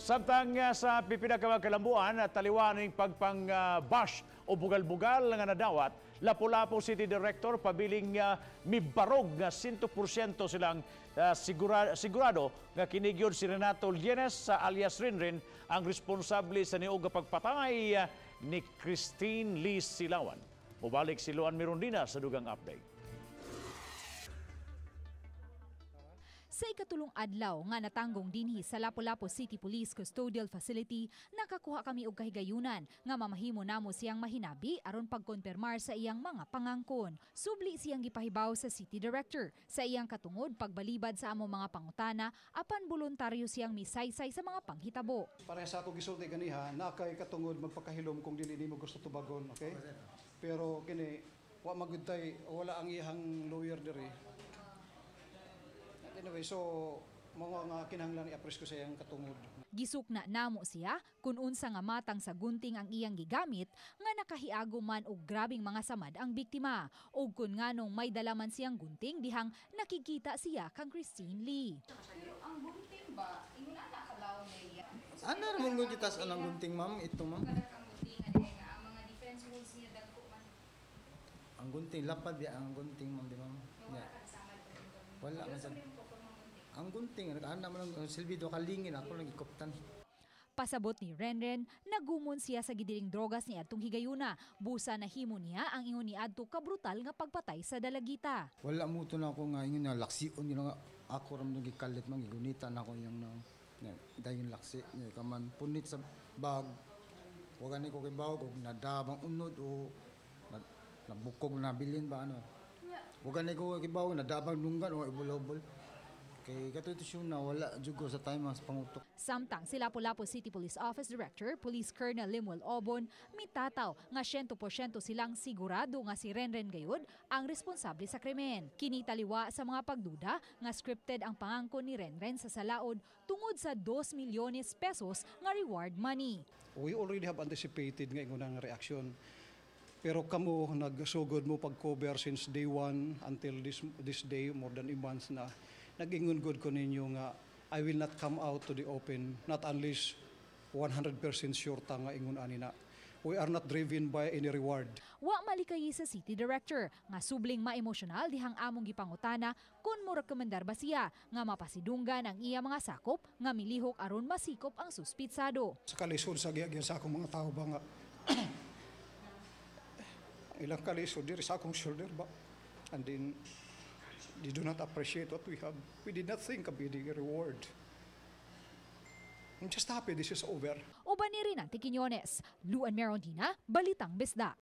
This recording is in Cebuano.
Samtang sa pipila ka mga kalambuan at taliwaning pagpang-bash o bugal-bugal nga nadawat, Lapu-Lapu City Director pabiling mibarog nga 100% silang sigurado nga kini gyud si Renato Llenes sa alias Rinrin ang responsable sa niog nga pagpatay ni Christine Lee Silawan. Mubalik si Luan Mirondina sa dugang update. Sa ikatulong adlaw nga natanggong dinhi sa Lapu-Lapu City Police Custodial Facility, nakakuha kami og kahigayunan nga mamahimo namo siyang mahinabi aron pagkonfirmar sa iyang mga pangangkon. Subli siyang gipahibaw sa City Director sa iyang katungod pagbalibad sa among mga pangutana, apan boluntaryo siyang misaysay sa mga panghitabo. Para sa ako gisulti ganiha, na kay katungod magpakahilom kung dili nimo gusto tubagon, okay? Pero kini wa magud tay, wala ang iyang lawyer diri. Anyway, so mga nga kinahanglan i-appreciate ko sa iyang katungod. Gisukna namo siya kung unsa nga matang sa gunting ang iyang gigamit nga nakahiago man og grabing mga samad ang biktima ug kun nganong may dalaman siyang gunting dihang nakikita siya kang Christine Lee. Pero ang gunting ba, ingon ana kalaw na iya. Ano ra man kita sa anang gunting, ma'am? Ito, ma'am. Kadak ang gunting nga diay nga ang mga defense rules niya dagko man. Ang gunting lapad ya ang gunting, ma'am, di, ma'am. Nga wala Yeah. ka kasamad pa rin. Wala man Pero sad. sa mga po gunting. Ang gunting ana man ang silbi do kalingin ako lang gikoptan. Pasabot ni Renren, nagumon siya sa gidiling drogas ni adtong higayuna. Busa nahimo niya ang ingon ni adto kabrutal nga pagpatay sa dalagita. Wala mo to na ako nga ingon nga laksion yun nga ako ra man gikalit, ma'am, gigunita na ako yung na dayon laksi niya kaman punit sa bag. Wa gani ko kay bawog og nadabang unod o nabukog na bilin ba ano. Wa gani ko kay bawog nadabang dunggan o ibulobol. Kay kato ito na wala jud ko sa time mas pangutok. Samtang si Lapu-Lapu City Police Office Director, Police Colonel Limuel Obon, mitataw nga 100% silang sigurado nga si Renren gayud ang responsable sa krimen. Kini taliwa sa mga pagduda nga scripted ang pangangkon ni Renren sa salaod tungod sa 2 milyones pesos nga reward money. We already have anticipated nga ingon ang reaksyon. Pero kamo nagsugod mo pag-cover since day one until this day, more than a month na, nag-ingon gud ko ninyo nga I will not come out to the open not unless 100% sure ta nga ingon ani na. We are not driven by any reward. Wa malikayi sa City Director nga subling maemosyonal dihang among gipangutana kung mo rekomendar ba siya nga mapasidunggan ang iya mga sakop nga milihok aron masikop ang suspitsado. Sa kalisod sa giyagyan sa akong mga tao ba nga ang ilang kalisod diri sa akong shoulder ba, and then they do not appreciate what we have. We did not think of the reward. I'm just happy this is over. Uban ni Rinante Quiñones, Luan Merondina, Balitang Bisda.